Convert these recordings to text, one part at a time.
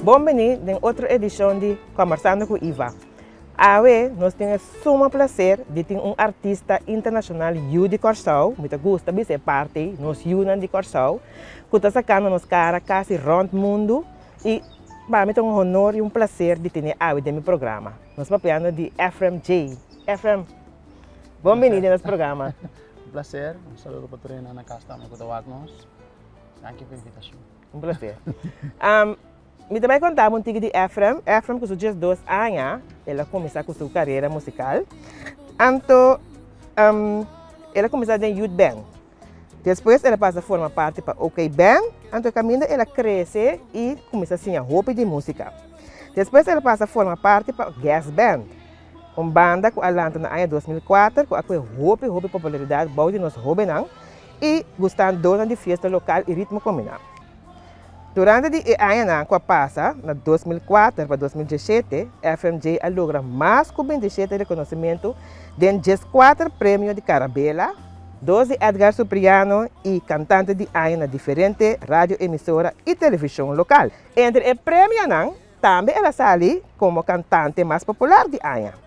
Bon bini den otro edishon di Kòmbersando ku Iva. Awe nos tin e suma plaser di tin un artista internashonal yu di Kòrsou, mi ta gusta bisa e parti, nos yunan di Kòrsou, ku ta sakando nos kara kasi rònt mundu i pa mi ta un honor i un plaser di tene awe den mi programa. Nos papiando di Efrem Jay. Efrem, bon bini den nos programa. Un plaser, un saludo pa tur hende na kas tambe ku ta wak nos. Danki pa e invitashon. Un plaser. Mi ta bai konta bo un tiki di Efrem. Efrem ku su 12 aña el a kuminsá ku su karera musikal. Anto el a kuminsá den Youth Band. Despues el a pasa forma parti pa OK Band, anto kaminda el a krese i kuminsá siña hopi di músika. Despues el a pasa forma parti pa Gas Band, un banda ku a lanta na aña 2004 ku a kue hopi hopi popularidat bou di nos hóbennan i gustandónan di fiesta lokal i ritmo kombiná. Durante di e añanan ku a pasa, na 2004 pa 2017, FMJ a logra mas ku 27 rekonosementu den 14 premio di Carabela, dos di Edgar Supriano i Kantante di Aña na diferente radio emisora i televishon lokal. Entre e premionan tambe el a sali komo kantante mas popular di aña.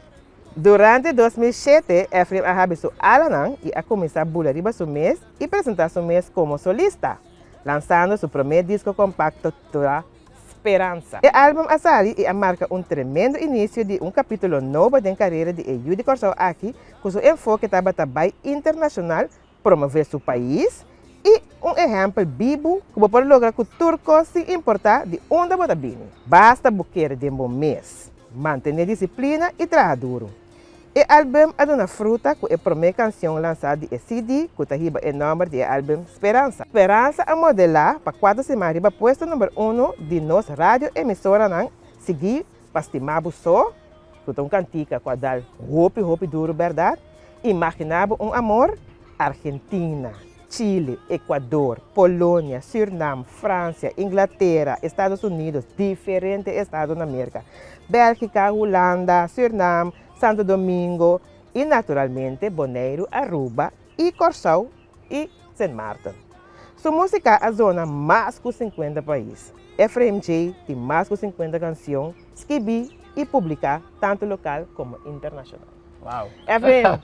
Durante 2007, Efraim a habri su alanan i a kuminsá bula riba su mes i presentá su mes komo solista, lansando su promé disko kompakto Tra Speransa. E álbum a sali i a marka un tremendo inisio di un kapítulo nobo den karera di e yu di Kòrsou aki ku su enfoke tabata bai internashonal, promové su pais i un ehèmpel bibu ku bo por logra ku tur kos sin importá di unda bo ta bini. Basta bo kere den bo mes, mantené disiplina i traha duru. E album a duna fruta ku e promé kansion lansá di e CD ku ta hiba e nòmber di e album Speransa. Speransa a modelá pa kuater siman riba puesto number uno di nos radio emisoranan siguí pa Stima Bo So, ku ta un kantika ku a dal hopi hopi duru bèrdat, Imaginá Bo Un Amor, Argentina, Chile, Ecuador, Polonia, Sürnam, Fransia, Inglatera, Estados Unidos, diferente estado na Merka, Bélgika, Hulanda, Sürnam, Santo Domingo i naturalmente Boneiru, Aruba i Kòrsou i Sint Maarten. Su músika a zona mas ku 50 pais. Efraim Jay tin mas ku 50 kansion skibí i publiká tantu lokal komo internashonal. Wow. Efraim,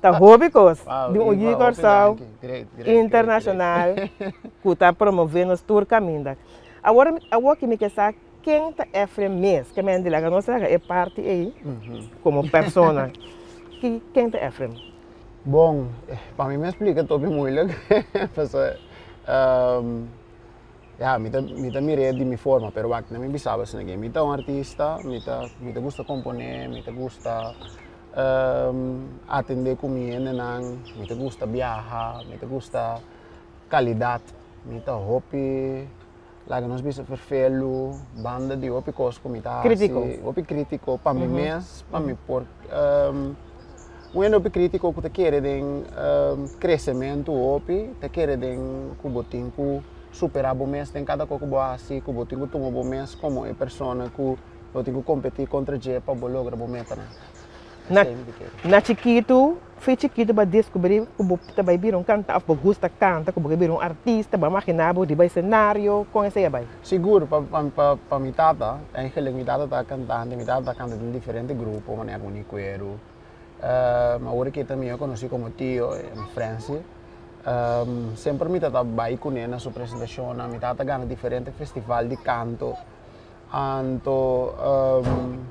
ta hopi kos Wow, di un Iva, yu hopi Kòrsou danki. Great, great, great, internashonal great. ku ta promové nos tur kaminda. Awor, awor ki mi ke sa ken ta Efraim mes, ke men di laga nos laga e parti ei komo persona. Ki, ken ta Efraim? Bon, pa mi me splika ta hopi moeilijk. Pasobra, ya, mi ta mir'é di mi forma, pero wak, mi bisa bo asina ke mi ta un artista, mi ta gusta komponé, mi ta gusta atendé ku mi hendenan, mi ta gusta biaha, mi ta gusta kalidat, mi ta hopi, laga nos bisa ferfelu, banda di hopi kos ku mi ta hasi. Krítiko. Hopi krítiko pa mi mes, pa mi por un hende hopi krítiko ku ta kere den kresementu hopi, ta kere den ku bo tin ku superá bo mes den kada kos ku bo hasi, ku bo tin ku tuma bo mes komo e persona ku bo tin ku kompetí kontra dje pa bo logra bo metanan. Na, Esei mi ta kere. na chikitu, fi chikitu bo a deskubrí ku bo ta bai bira un kanta òf bo gusta kanta, ku bo ke bira un artista, bo a imaginá bo riba esenario, kon esei a bai? Sigur, pa mi tata, eigenlijk mi tata ta kantante, mi tata ta kanta den diferente grupo, manera ku Nikueru. Awor ke ta mihó konosí komo Tio Francie. Semper mi tata bai kuné na su presentashonnan, mi tata gana diferente festival di kanto. Anto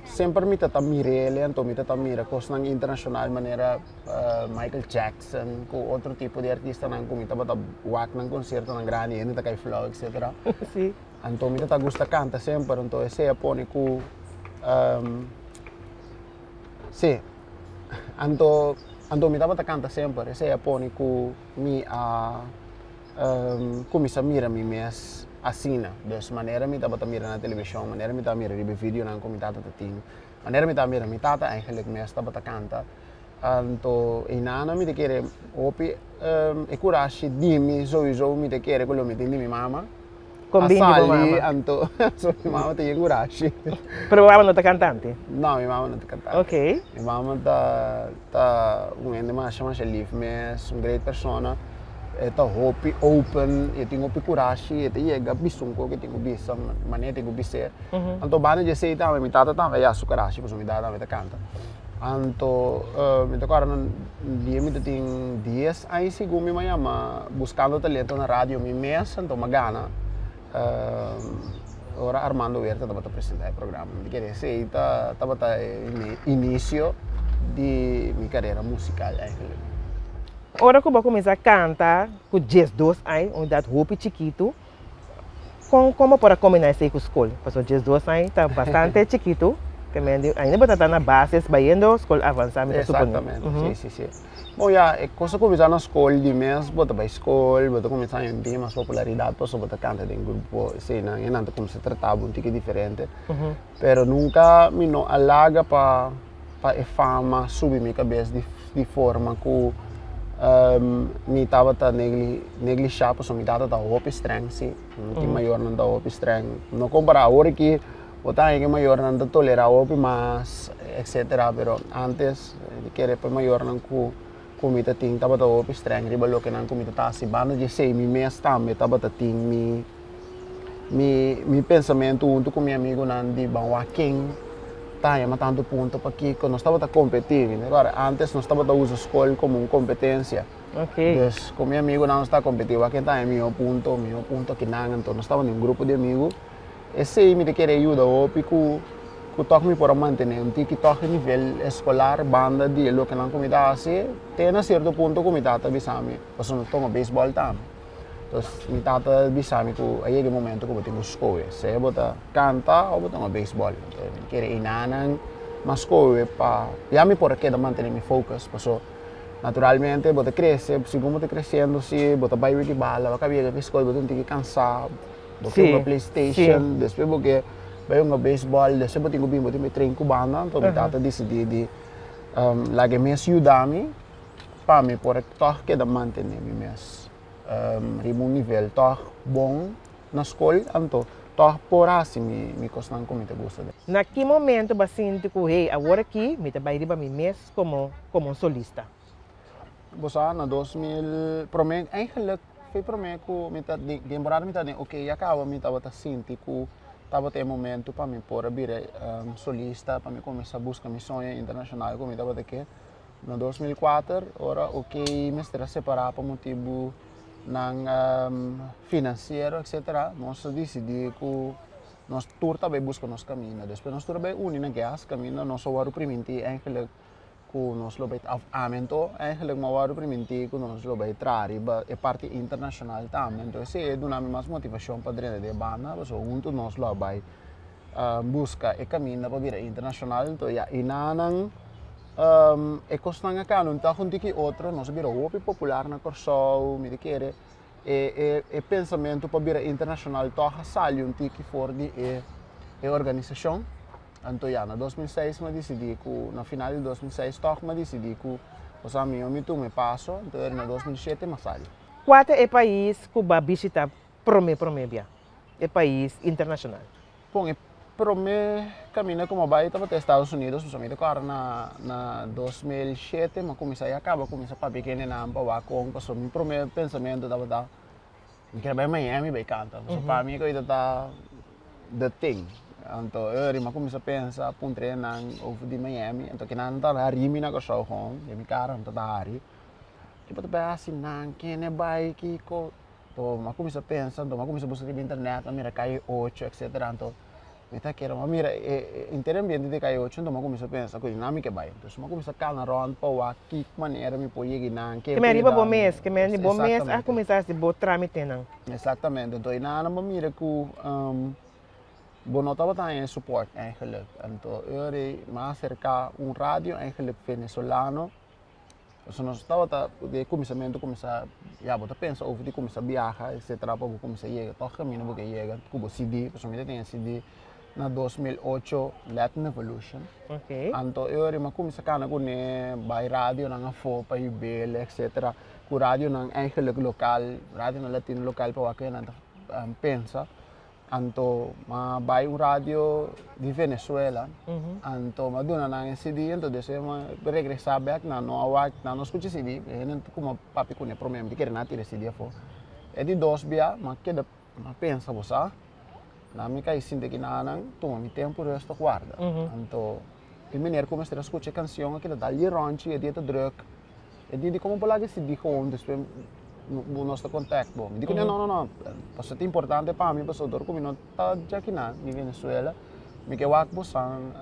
semper mi tata mir'é, anto mi tata mira kosnan internashonal manera Michael Jackson ku otro tipo di artistanan ku mi tabata wak nan konsiertonan grandi, hende ta kai flou etcetera. Anto mi tata gusta kanta semper, anto esei a pone ku si, anto mi tabata kanta semper, esei a pone ku mi a kuminsá mira mi mes asina. Dus manera mi tabata mira na televishon, manera mi tabata mira riba e videonan ku mi tata ta tin, manera mi tabata mira mi tata eigenlijk mes tabata kanta. Anto einan mi ta kere hopi e kurashi di mi souiso mi ta kere ku lo mi tin di mi mama. Kon bin di bo mama? A sali anto so mi mama ta yen kurashi. Pero bo mama no ta kantante? No, mi mama no ta kantante. Ok. Mi mama ta un hende masha masha lif mes, un great persona. E ta hopi open, e tin hopi kurashi, e ta yega bisa un kos ku e tin ku bisa, manera e tin ku bis'é. Anto banda di esei tambe mi tata tambe a yas su kurashi pasobra mi tata tambe ta kanta. Anto mi ta kòrda na dia mi ta tin dies aña segun mi a yama Buscando Talento na radio mi mes, anto mi a gana ora Armando Huerta tabata presentá e programa. Mi ta kere esei ta tabata e inicio di mi karera musikal eigenlijk. Ora ku bo a kuminsá kanta ku 12 aña, un edat hopi chikitu, kon kon bo por a kombiná esei ku skol? Pasobra 12 aña ta bastante chikitu, te men di ainda bo ta ta na bases bayendo skol avansá mi ta suponé. Exactamente, si, si, si. Bon ya, e kos a kuminsá na skol di mes, bo ta bai skol, bo ta kuminsá haña un tiki mas popularidat pasobra bo ta kanta den grupo eseinan, e nan ta kuminsá trata bo un tiki diferente. Pero nunka mi no a laga pa pa e fama subi mi kabes di di forma ku mi tabata negli neglisha pasobra mi tata ta hopi streng si mi tin mayornan ta hopi streng no kompara awor aki bo ta haña ku e mayornan ta tolera hopi mas etcetera pero antes mi kere pa e mayornan ku ku mi ta tin tabata hopi streng riba loke nan ku mi ta ta hasi banda di esei mi mes tambe tabata tin mi Mi mi pensamentu huntu ku mi amigunan di ban wak ken ta haña mas tantu punto pakiko nos tabata kompetí mi antes nos tabata usa skol komo un kompetensia dus ku mi amigunan nos ta kompetí wak ken ta haña mihó punto mihó punto kinan anto nos tabata un grupo di amigu esei mi ta kere yuda hopi ku ku tòg mi por a mantené un tiki tòg e nivel eskolar banda di e lokenan ku mi ta hasi te na sierto punto ku mi tata bisa mi pasobra nos tuma beisbòl tambe. Entonces mi tata a bisa mi ku a yega e momento ku bo tin ku skohe, sea bo ta kanta o bo ta hunga beisbòl. Entonces mi kere einanan mas skohe pa ya mi por a keda mantene mi focus paso naturalmente bo ta krese, segun bo ta kresiendo si bo ta bai wiki bala, bo a kaba yega di skol bo ta un tiki kansa, bo ke hunga playstation, despues bo ke bai hunga beisbòl, despues bo tin ku bin bo tin ku train ku banda, entonces mi tata a disidi di laga e mes yuda mi pa mi por tòg keda mantené mi mes riba un nivel tòg bon na skol, anto tòg por hasi mi kosnan ku mi ta gusta. Na ki momento bo a sinti ku hey awor aki mi ta bai riba mi mes komo komo un solista? Bo sa na 2000 promé eigenlijk foi promé ku mi ta den temporada mi ta den oké ya kaba mi tabata sinti ku tabata e momento pa mi por a bira solista pa mi kuminsá buska mi soño internashonal ku mi tabata ke. Na 2004 ora OK mester a separá pa motibu nan finansiero etcetera nos a disidí ku nos tur ta bai buska nos kaminda. Despues nos tur a bai uni na gas kaminda nos a wòrdu primintí eigenlijk ku nos lo bai òf ami anto eigenlijk mi a wòrdu primintí ku nos lo bai traha riba e parti internashonal tambe. Entonces esei a duna mi mas motivashon pa drenta den e banda pasobra huntu nos lo a bai buska e kaminda pa bira internashonal. Entonces ya enanan E kosnan a kambia un tòg un tiki otro, nos a bira hopi popular na Kòrsou, mi ta kere e e pensamentu pa bira internashonal tòg a sali un tiki for di e e organisashon. Anto ya, na 2006 mi a disidí ku, na final di 2006 tòg mi a disidí ku osea mihó mi tuma e paso, anto na 2007 mi a sali. Kua ta e pais ku bo a bishita promé promé bia? E pais internashonal. Pon e prome caminda cu mi a bay tabata Estados Unidos, pasobra mi ta corda na na 2007 mi a cuminsa ya caba cuminsa papia cu hendenan pa wak con, pasobra mi prome pensamento tabata mi kier bay Miami bay canta, pasobra pa mi cu ta the thing. Anto e ora mi a cuminsa pensa puntra hendenan over di Miami, anto kinan ta hari mi na Corsou gewoon, den mi cara nan ta hari, kico ta bay haci nan, kende bay, kico. Anto mi a kuminsá pensa, anto mi a kuminsá buska riba internet, mi a mira Calle Ocho etcetera, anto mi ta kere, mi a mira e henter ambiente di Calle Ocho, anto mi a kuminsá pensa ku nan mi ke bai. Entonces mi a kuminsá kana rònt pa wak ki manera mi por yega einan, ken por yuda mi. Ke men riba bo mes, ke men bo mes a kuminsá hasi bo trámitenan. Exactamente, anto einan mi a mira ku bo no tabata haña e support eigenlijk. Anto e ora ei mi a aserká un radio eigenlijk venezolano. Pasobra nos tabata di e kuminsamentu kuminsá ya bo ta pensa over di kuminsá biaha etcetera pa bo kuminsá yega tòg kaminda bo ke yega ku bo CD pasobra mi ta tin e CD na 2008 Latin Evolution anto e ora mi a kuminsá kana kuné bai radionan afó pa Jubel etcetera ku radionan eigenlijk lokal radionan latino lokal pa wak ku nan ta pensa. Anto m'a bai un radio di Venezuela, anto m'a duna nan e CD, anto despues m'a regresá bèk, nan no a wak, nan no skucha e CD, e hende ku m'a papia kuné promé, mi ta kere nan a tira e CD afó. E di dos bia m'a keda, m'a pensa, bo sa, nan mi kai sinti aki nan, tuma mi tempu rustig warda. Anto e meneer ku mester a skucha e kanshon a keda dal di rònchi, e dia ta drùk. E di, Dikon bo por laga e CD gewoon despues nos ta contact bo? Mi di kuné, No, no, no, pasobra ta importante pa mi pasobra dor ku mi no ta djakinan di Venezuela, mi ke wak bosan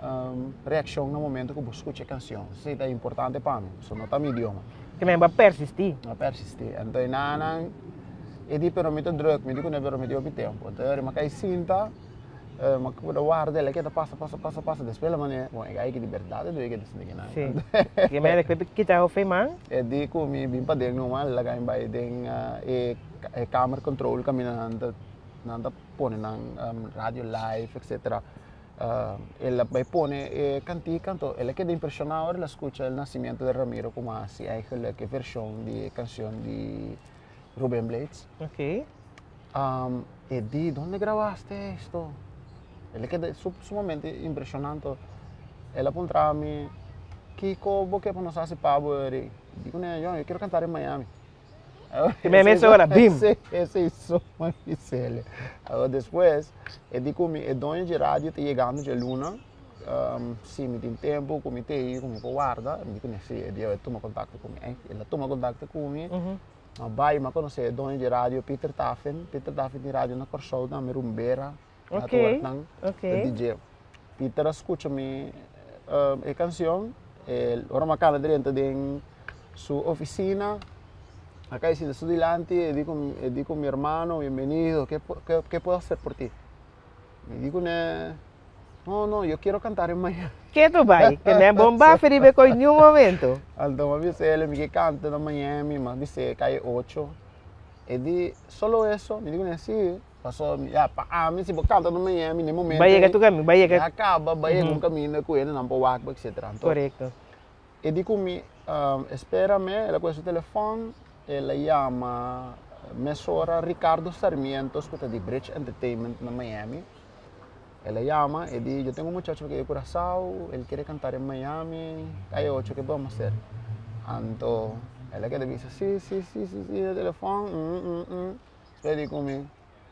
reakshon na momento ku bo skucha e kanshon. Esei ta importante pa mi, pasobra no ta mi idioma. Ke men bo a persistí. Mi a persistí. Anto e nannan e di, Pero mi ta drùk. Mi di kuné, Pero mi tin hopi tempu. Anto e ora mi a kai sinta. Ma ku ta warda el a keda pasa pasa pasa pasa despues el a manda bon e gai aki di berdad e debe keda sinti kinan. Sí. Ke mera despues kita hofi man. E di ku mi bin paden numa el laga mi bai den e e kamer control kaminda nan ta nan ta pone nan radio live etcetera. El a bai pone e kantika anto el a keda impresiona ora el a skucha el nacimiento de Ramiro ku a hasi eigenlijk e vershon di e kanshon di Ruben Blades. Ok. E di, Donde grabaste esto? El a keda sumamente impresionanto. El a puntra mi, Kiko bo ke pa nos hasi pa bo eri? Di kuné, Yo, yo quiero cantar en Miami. Te meme esa ora, bim! Esei suma mi sele. Awor despues, e di ku mi, e doño dje radio ta yegando dje luna, si mi tin tempu ku mi t'ei, ku mi por warda. Mi di kuné, si. E dia e tuma kontakto ku mi. El a tuma kontakto ku mi. M'a bai, m'a konosé e doño di radio Peter Taffin. Peter Taffin tin radio na Kòrsou tambe, Rumbera, Network nan, e DJ. Peter a skucha mi e kanshon, ora m'a kana drenta den su ofisina, a kai sinta su dilanti, e di ku mi, e di ku mi hermano, bienvenido, ke ke puedo hacer por ti? Mi di kuné, No, no, yo quiero cantar en Miami. Ketu bai, ke men bon bafe riba e koi niun momento. Anto m'a bisa el, mi ke kanta na Miami, m'a bis'é calle ocho. E di, Solo eso? Mi di kuné, Si. Paso, ya, pa ami si bo kanta na Miami na e momento Bai yega tur kaminda, bai yega. Ya kaba, bai yega un kaminda ku hendenan por wak bo, etcetera. Anto. Korekto. E di ku mi, Esperame, el a kohe su telefòn, el a yama mesora Ricardo Sarmientos ku ta di Bridge Entertainment na Miami. El a yama, e di, Yo tengo un muchacho aki di Curaçao, el quiere cantar en Miami, calle ocho, ke podemos hacer? Anto, el a keda bisa, Si, si, si, si, si, na telefòn, mm, mm, mm. Despues e di ku mi,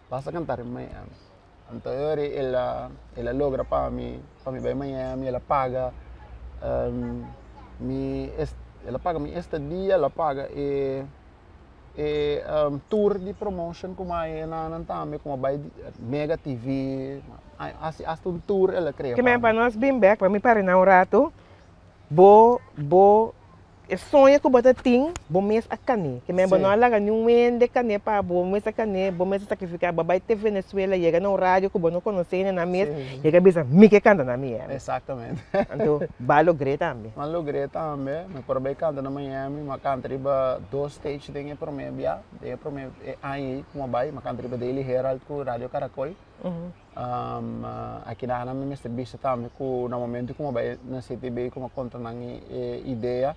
Vas a cantar en Miami. Anto e ora el a, el a logra pa mi, pa mi bai Miami, el a paga mi, el a paga mi estadia, el a paga e e tour di promotion ku mai e nannan tambe ku a bai Mega TV, hasi hasta un tour el a krea pa mi. Pa nos bin bek, pa mi para na un ratu, bo bo e soño ku bo ta tin, bo mes a kané. Ke men bo no a laga niun hende kané pa bo, bo mes a kané, bo mes a sakrifiká, bo a bai te Venezuela, yega na un radio ku bo no konosé hende nan mes, yega a bisa mi ke kanta na Miami. Exactamente. Anto bo a logr'é tambe. Mi a logr'é tambe, mi por a bai kanta na Miami, mi a kanta riba dos stage den e promé bia, den e promé aña ei ku mi a bai, mi a kanta riba Daily Herald ku Radio Caracol. Aki nan mi mester bisa tambe ku na momento ku mi a bai na CTB ku mi a konta nan e idea,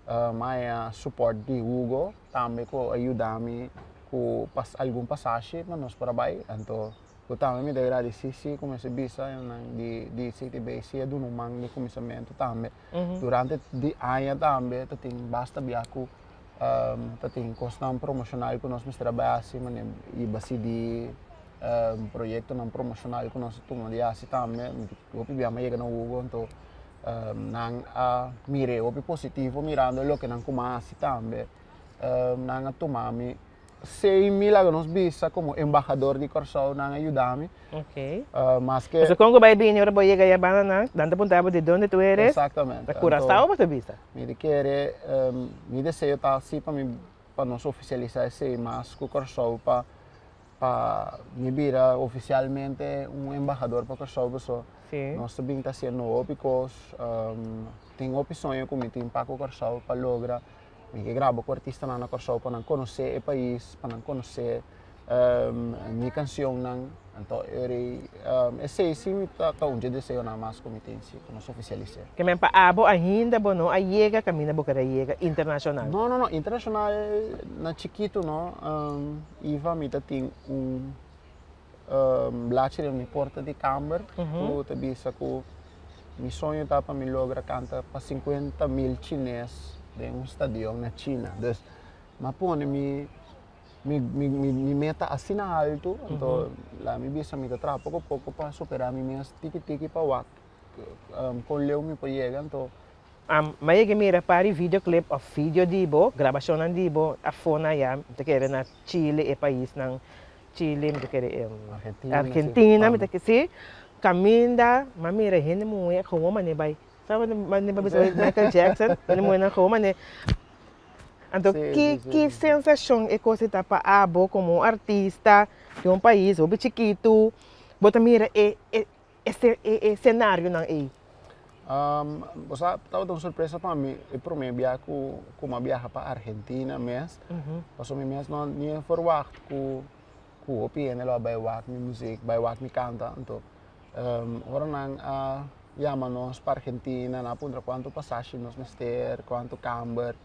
mi a haña support di Hugo tambe ku a yuda mi ku algun pasashi pa nos por a bai. Anto ku tambe mi ta gradisí si ku mester bisa nan di CTB si a duna un man di kuminsamentu tambe. Durante di aña tambe ta tin basta bia ku ta tin kosnan promoshonal ku nos mester a bai hasi manera iba CD. Proyectonan promocional cu nos a tuma di haci tambe, hopi bia mi a yega na Hugo, anto nan a mir'é hopi positivo mirando loke nan kuma haci tambe. Nan a tuma mi sei mi laga nos bisa como embahador di Kòrsou, nan a yuda mi. Maske. Pasobra kon ku bai bini ora bo yega ya banda nan, nan ta puntra bo di donde tu eres? Exactamente. Ta Curaçao bo ta bisa? Mi di kere, mi deseo ta si pa mi, pa nos oficialisa esei mas ku Kòrsou pa Pa mi bira oficialmente un embahador pa Kòrsou paso nos ta bin ta haciendo hopi kos, tin hopi soño ku mi tin pa ku Kòrsou pa logra. Mi ke graba ku artistanan na Kòrsou pa nan konosé e pais, pa nan konosé mi kansionnan. Anto esei si mi ta un dje deseonan mas ku mi tin si ku nos oficialis'é. Ke men pa abo ainda bo no a yega kaminda bo kere yega internashonal? No, no, no, internashonal na chikitu no. Iva mi ta tin un Blachi den mi porta di kamber ku ta bisa ku mi soño ta pa mi logra kanta pa 50.000 chines den un stadion na China. Dus m'a pone mi mi mi mi meta asina altu, anto laga mi bisa mi ta traha poko poko pa supera mi mes tiki tiki pa wak kon leu mi por yega. Anto M'a yega mira par di videoclip of video di bo, grabashonnan di bo afó na ya, mi ta kere na Chile, e paisnan Chile, mi ta kere Argentina, Argentina, mi ta kere, si, kaminda m'a mira hende muhé gewoon manera bai, sa manera bai bisa Michael Jackson, hende muhénan gewoon manera. Anto ki ki sensashon e kos ei ta pa abo komo un artista di un pais hopi chikitu, bo ta mira e e e senarionan ei? Bo sa tabata un sorpresa pa mi e prome bia ku ku mi a biaha pa Argentina mes, pasobra mi mes no ni a ferwagt ku ku hopi hende lo a bai wak mi muzik, bai wak mi kanta, anto ora nan a yama nos pa Argentina nan a puntra kuantu pasashi nos mester, kuantu kamber,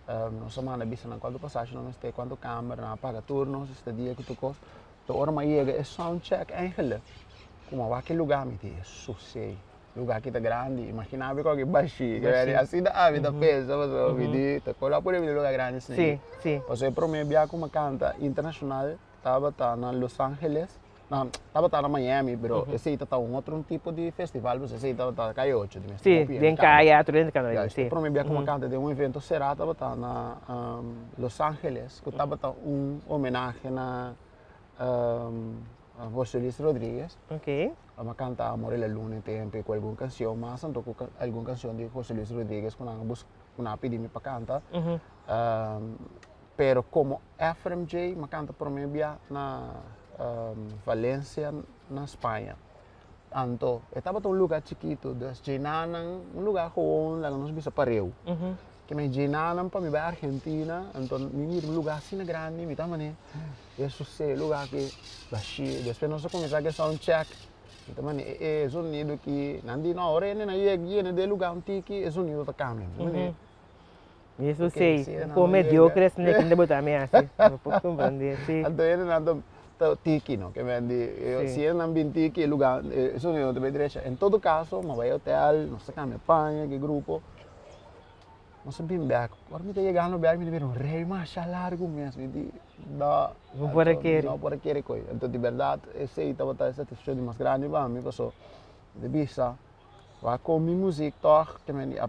nos a manda bisa nan kuantu pasashi nos mester, kuantu kamber, nan a paga tur nos estadia ku tur kos, anto ora mi a yega e sound check eigenlijk ku mi a wak e luga mi di susei. Lugar ki ta grandi, imagina mi con ki bashi, asina ami ta pensa pasobra mi di ta con a pone mi den lugar grandi asina. Sí, sí. Pasobra e prome bia cu mi a canta internacional tabata na Los Angeles, no, tabata na Miami, pero esey ta un otro tipo di festival, pasobra esey tabata caya ocho di mes. Sí, den caya, tur den caya, sí. E prome bia cu mi a canta den un evento cera tabata na Los Angeles, cu tabata un homenahe na José Luis Rodriguez. Ok. Amo a canta Amor y la Luna e tempo y cu algun cancion mas, anto cu algun cancion di José Luis Rodriguez cu nan a busca, cu nan a pidi mi pa canta. Pero como Efrem J mi a canta prome bia na Valencia na Spaña. Anto e tabata un lugar chikito, dus djenanan, un lugar gewoon laga nos bisa pareu. Ke men djenanan pa mi bai Argentina, anto mi mira un lugar asina grandi, mi ta mane. E sosé lugar ki bashí. Despues nos a kuminsá ku e sound check. Mi ta manda e zonido ki nan di no ora hende nan yega yena den e lugar un tiki e zonido ta kambia. Mi ta manda Mi sosé un mediocre asina ki ta bota mi hasi. No por komprendé si. Anto hende nan ta tiki no ke men di si hende nan bin tiki e lugar e zonido no ta bai drecha. En todo kaso mi a bai hotel nos ta kambia paña ku e grupo. Nos a bin bek. Ora mi ta yegando bek mi ta mira un rei masha largu mes. Mi di, no. No por a kere. No por a kere koe. Anto di bèrdat esei tabata e satisfakshon di mas grandi pa mi paso mi ta bisa wak kon mi muzik tòg ke men di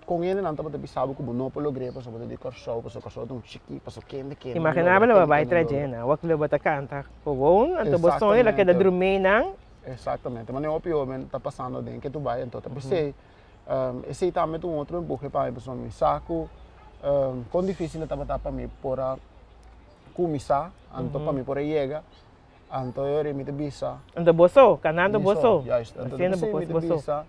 kon hendenan tabata bisa bo ku bo no por logr'é pasobra bo ta di Kòrsou pasobra Kòrsou ta un chikí pasobra kende kende no Imaginá bo logra lo bo kende bai kende no logra. trayena wak lo bo ta kanta gewoon anto bo soño lo keda Exactamente. drumí nan. Exactamente. Manera hopi hoben ta pasando den ke tu bai anto ta p'esei Esei tambe ta un otro empuje pa mi pasobra mi sa ku kon difísil e tabata pa mi por a kuminsá, anto pa mi por a yega, anto e ora mi ta bisa. Anto bo so, kanando bo so. Juist, anto Hasiendo bo mi kos ta bo so. bisa,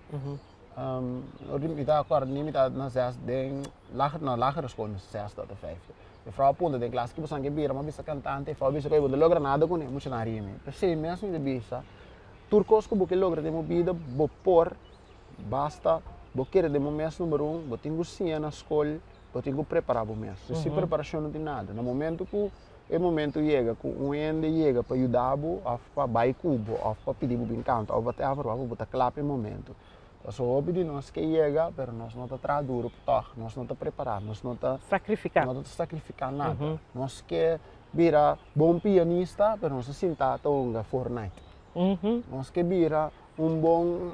ora mi ta acorda ni mi ta na zes den lager, no lagere school, na zesde of vijfde. Juffrouw a punta den klas ki boso ke bira, mi a bisa kantante, juffrouw a bisa ku bo no logra nada kuné, mucha nan ri mi. P'esei mes mi ta bisa, tur kos ku bo ke logra den bo bida, bo por. Basta bo kere den bo mes number un, bo tin ku siña na skol, bo tin ku prepará bo mes. Si sin preparashon no tin nada. Na momento ku e momento yega ku un hende yega pa yuda bo òf pa bai ku bo òf pa pidi bo bin kanta òf whatever, wak bo ta kla pa e momento. Pasobra hopi di nos ke yega pero nos no ta traha duru tòg, nos no ta prepará, nos no ta Sakrifiká. no ta sakrifiká nada. Nos ke bira bon pianista pero nos ta sinta ta hunga Fortnite. Nos ke bira un bon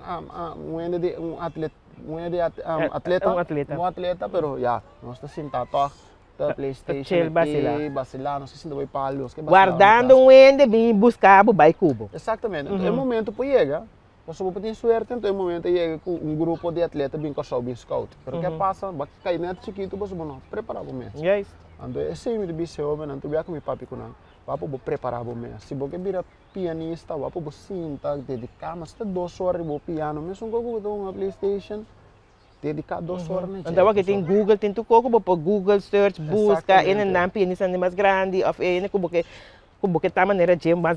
un hende di un atlet un hende di atleta Un atleta. un bon atleta pero ya nos ta sinta tog ta playstation chill basila. aki basila nos ta sinta bay palo nos ke basila Wardando un hende bin busca bo bay cu bo. Exactamente enton e momento por yega pasobra bo por tin suerte enton e momento a yega cu un grupo di atleta bin Kòrsou bin scout pero ke a pasa bo a kai net chikito pasobra bo no a prepara bo mes Juist. anto esei mi ta bisa e hobennan tur bia cu mi papia cu nan wak bo prepara bo mes si bo ke bira pianista wak bo sinta dedica mas ta dos ora riba bo piano mesun cosa ku bo ta hunga playstation dedica dos ora na dje. Anto awor tin google tin tur kos ku bo por google search buska e nan pianista nan mas grandi of e ku bo ke ku bo ke ta manera dje mas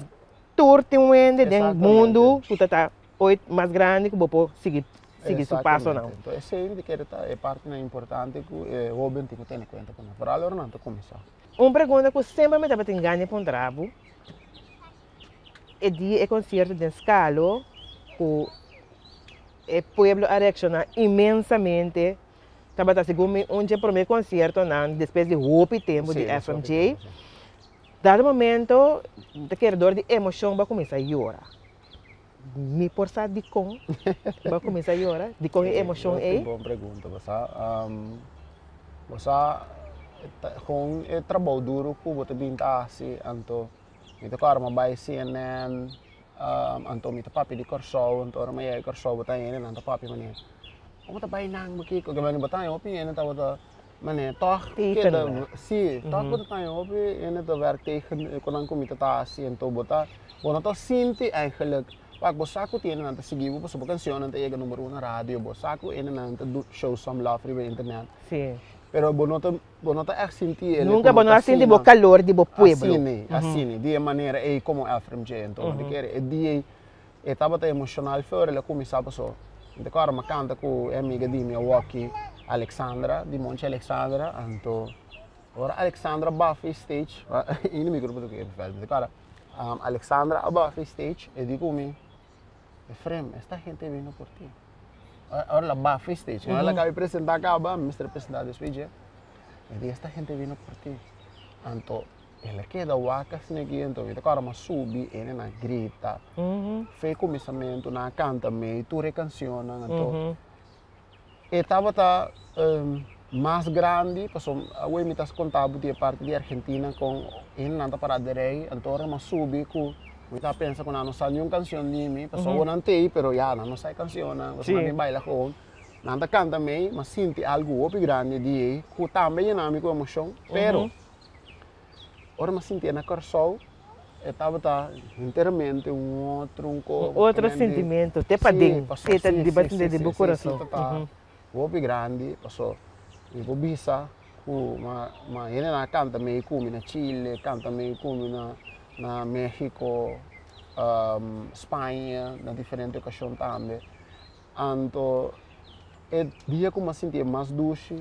tur tin un hende den mundu ku ta ta oit mas grandi ku bo por sigui sigui su pasonan. Exactamente. Enton esei mi ta kere ta e partinan importante ku e hoben tin ku tene kuenta ku nan foral ora nan ta kuminsá. Un pregunta ku semper mi tabatin gana di puntra bo. e dia e konsierto den Skalo ku e pueblo a reakshoná inmensamente. Tabata segun mi un dje promé konsiertonan despues di hopi tempu di FMJ. Dado momento mi ta kere dor di emoshon bo a kuminsá yora. Mi por sa dikon bo a kuminsá yora? Dikon e emoshon ei? Bon pregunta. Bo sa, bo sa kon e trabou duru ku bo ta bin ta hasi anto mi ta kòrda mi a bai CNN anto mi ta papia di Kòrsou anto ora mi a yega Kòrsou bo ta hende nan ta papia manera Como ta bay nan bo kiko? Ke bo ta haña hopi hende tabata manera tòg keda si tòg bo ta haña hopi hende ta wèrk tegen ku nan ku mi ta ta hasi anto bo ta bo no ta sinti eigenlijk wak bo sa ku tin hendenan ta sigui bo pasobra bo kanshonnan ta yega number uno na radio bo sa ku hendenan ta show some love riba internet pero bo no ta bo no ta ègt sinti el Nunka bo no a sinti bo kalor di bo pueblo. Asina asina di e manera ei komo Efrem dje anto bo ta kere e dia ei E tabata emocional for el a cuminsa paso mi ta acorda mi a canta cu e amiga di mi awoki Alexandra di Monchi Alexandra anto ora Alexandra bafa e stage ini mi grupo ta cu e mi ta acorda Alexandra a bafa e stage e di cu mi Efrem esta gente vino por ti ora el a bafa e stage ora el a caba di presenta caba mi mester a presenta despues dje e di esta gente vino por ti anto El a keda wak asina aki anto mi ta kòrda mi a subi e nan a grita fe kuminsamentu nan a kanta mei tur e kanshonnan anto e tabata mas grandi pasobra awor mi ta konta bo di e parti di Argentina kon e nan ta para derei anto ora mi a subi ku mi ta pensa ku nan no sa niun kanshon di mi pasobra awor nan t'ei pero ya nan no sa e kanshonnan pasobra nan bin baila gewoon nan ta kanta mei mi a sinti algu hopi grandi di ei ku tambe yena mi ku emoshon pero. Ora mi a sintié na Kòrsou, e tabata enteramente un otro un Un otro sintimento, te paden, te ta di bati den bo kurason. Si, ta hopi grandi, paso mi por bisa ku ma hendenan a kanta mei ku mi na Chile, kanta mei ku mi na Mexico, Spaña, na diferente okashon tambe. Anto e dia ku mi a sinti e mas dushi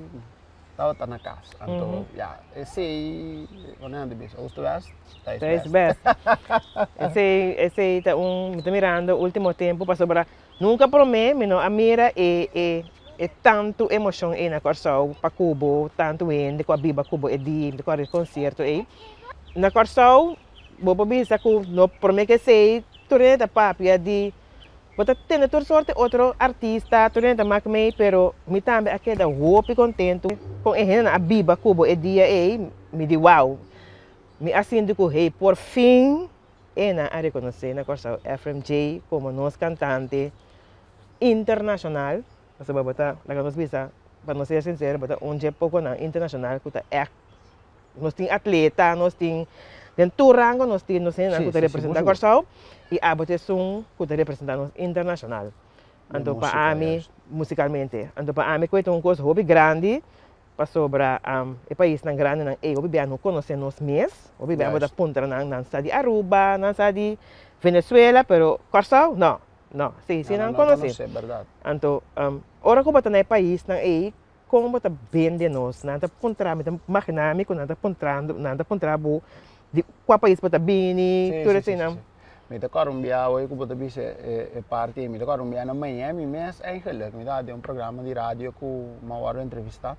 tabata na kas. Anto ya, esei wanneer nan ta bisa Oost West, Thuis Thuis best. Esei esei ta un mi ta mirando ultimo tempu pasobra nunka promé mi no a mira e e e tantu emoshon ei na Kòrsou pa ku bo tantu hende ku a biba ku bo e dia mi ta kòrda e konsierto ei. Na Kòrsou bo por bisa ku no promé ku esei tur hende ta papia di Bo ta tende tur sorte otro artista, tur hende ta mak mei, pero mi tambe a keda hopi kontentu kon e hendenan a biba ku bo e dia ei, mi di wow. Mi a sinti ku hey, por fin e nan a rekonosé na Kòrsou Efrem Jay komo nos kantante internashonal, pasobra bo ta, laga nos bisa, pa nos ser sinsero, bo ta un dje pokonan internashonal ku ta ègt Nos tin atleta, nos tin den tur rango nos tin nos hendenan ku ta representá Kòrsou i abo ta esun ku ta representá nos internashonal. Anto pa ami, musikalmente, anto pa ami ku e ta un kos hopi grandi pasobra e paisnan grandinan ei hopi bia no konosé nos mes, hopi bia bo ta puntra nan, nan sa di Aruba, nan sa di Venezuela, pero Kòrsou no, no, si si nan konosé. Anto ora ku bo ta na e paisnan ei Kon bo ta bende nos? Nan ta puntra mi ta magina mi ku nan ta puntrando nan ta puntra bo di kua pais bo ta bini tur eseinan. Mi ta kòrda un bia awor ku bo ta bisa e parti ei mi ta kòrda un bia na Miami mes eigenlik mi tabata den un programa di radio ku mi a wòrdu entrevistá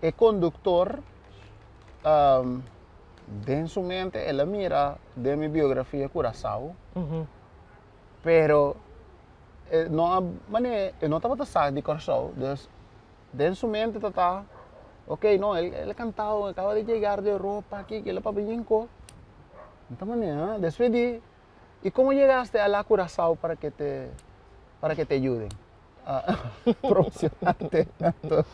e konduktor den su mente el a mira den mi biografia Curaçao pero E no a mane e no tabata sa di Kòrsou, dus den su mente ta ta, ok no el el a kantao acaba de llegar de Europa aki el a papia bien ko. Mi ta mane ha, despues di y como llegaste a la Curacao para que te para que te ayuden a promocionarte anto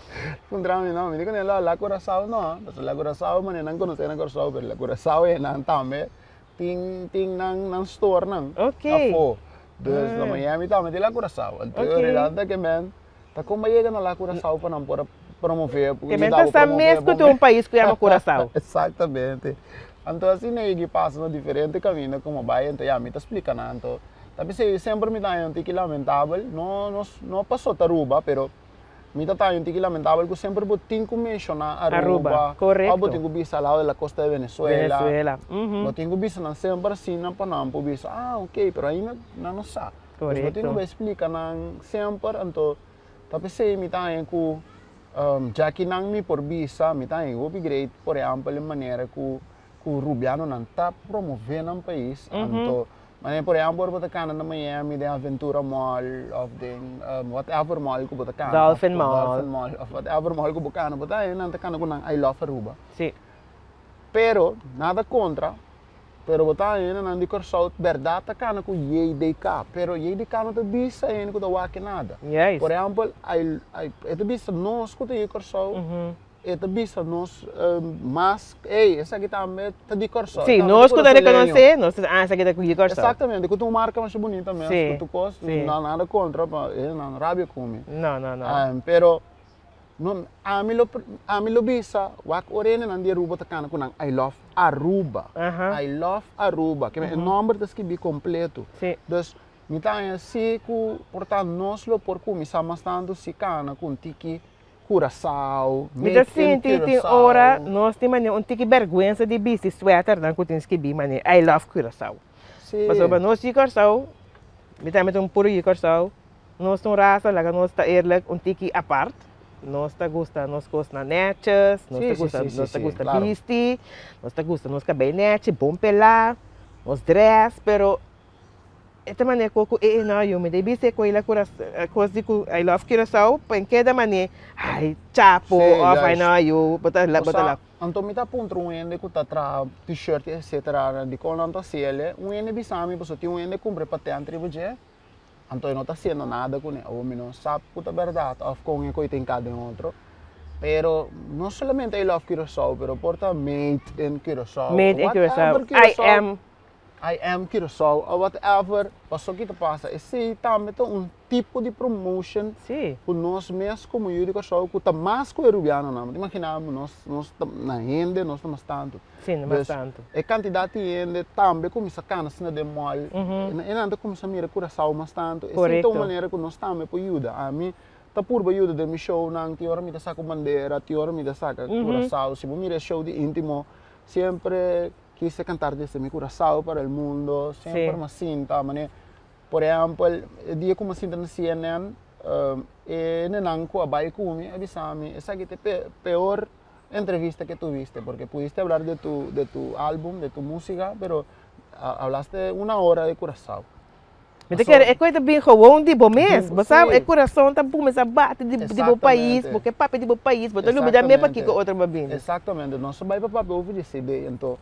puntra mi no mi di kuné la Curacao no, pasobra la Curacao mane nan konosé na Kòrsou pero la Curacao einan tambe tin tin nan nan store nan afó. Dus na Miami tambe tin la Curaçao. Anto en realidad ta ke men ta kon bo yega na la Curaçao pa nan por a promove Ke men ta sa mes ku tin un pais ku yama Curaçao. Exactamente. Anto asina e yegi pasa na diferente kaminda komo bai anto ya mi ta splika nan anto ta p'esei semper mi ta haña un tiki lamentabel no no no paso ta Aruba pero. Mi ta ta un tiki lamentabel ku semper bo tin ku menshoná Aruba, Aruba, òf korekto. bo tin ku bisa al lado de la costa de Venezuela. Venezuela, mhm. Bo tin ku bisa nan semper asina pa nan por bisa, ah ok, pero ainda nan no sa. Dus bo tin ku Korekto. bai splika nan semper, anto ta p'esei mi ta haña ku djaki nan mi por bisa, mi ta haña hopi great, por ehèmpel e manera ku ku rubianonan ta promové nan pais, anto manera por ehèmpel ora bo ta kana na Miami den Aventura Mall òf den whatever mall ku bo ta kana, Dolphin Mall. Dolphin Mall òf whatever mall ku bo kana, bo ta haña nan ta kana ku nan I love Aruba. Sí. Pero, nada kontra, pero bo ta haña nan di Kòrsou bèrdat ta kana ku JDK, pero JDK no ta bisa hende ku ta wak nada. Juist. Por ehèmpel, I I e ta bisa nos ku ta yu Kòrsou, E ta bisa nos mas, ey, esaki tambe ta di Kòrsou. Sí, nos ku ta rekonosé, nos ta, ah, esaki ta di Kòrsou. Eksaktamente, ku ta un marka masha bunita mes, Sí, ku tur kos, sí. no nada kontra, pa e nan rabia ku mi. No, no, no. Pero, no, ami lo, ami lo bisa, wak ora hendenan di Aruba ta kana ku nan I love Aruba. Aha. I love Aruba, ke men e nòmber ta skibí kompleto. Sí. Dus, mi ta haña si ku por ta nos lo por kuminsá mas tantu si kana ku un tiki Curaçao, Mi ta made in sinti tin Curaçao. ora nos tin manera un tiki bergwensa di bisti sweaternan ku tin skibí manera I love Curaçao. Sí. Pasobra nos yu Kòrsou, mi tambe ta un puru yu Kòrsou, nos ta un rasa, laga nos ta eerlijk, un tiki apart. Nos ta gusta nos kosnan nètjes, nos ta Sí, sí, gusta sí, sí, nos ta sí, gusta claro. bisti, nos ta gusta nos kabei nèchi, bon pelá, nos drès, pero E ta manera ku e e no yu mi debí se ku la kos di ku I love Curaçao pa en keda manera ai chapo Sí, of ai juist. no yu bo ta bo ta Osea, la. anto mi ta puntra un hende ku ta traha t-shirt i etcetera dikon nan ta hasi el, un hende bisa mi pasobra tin un hende kumpra e patent riba dje, anto e no ta hasiendo nada kuné, awor mi no sa ku ta bèrdat òf kon e koi ta hinká den otro, pero no solamente I love Curaçao pero por ta made in Curaçao, Made in Curaçao, whatever I Curaçao. am. I am Curaçao or whatever, paso ki ta pasa? Esei tambe ta un tipo di promotion Sí. ku nos mes komo yu di Kòrsou ku ta mas ku e rubianonan. Bo ta imaginá bo nos nos ta na hende nos ta mas tantu. Sí, na mas Dus tantu. e kantidat di hende tambe kuminsá kana asina den mall, e nan ta kuminsá mira Curaçao mas tantu. Esei ta un Korekto. manera ku nos tambe por yuda. Ami ta purba yuda den mi shownan, tin ora mi ta saka un bandera, tin ora mi ta saka Curaçao. Si bo mira e show di Intimo, siempre Quise cantar desde mi Curaçao para el mundo, semper m'a sinta, mane, por ehempel, e dia ku m'a sinta na CNN, e nenan ku a bai ku mi a bisa mi, esaki ta e peor entrevista ke tuviste, porque pudiste hablar de tu, de tu album, de tu musica, pero hablaste una hora de Curaçao. Mi ta kere e koe ta bin gewoon di bo mes. Bo sa e kurason ta kuminsá bati di bo pais, bo ke papia di bo pais, bo ta lubida me pakiko otro bo a bini. Exactamente, nos a bai pa papia over di CD, anto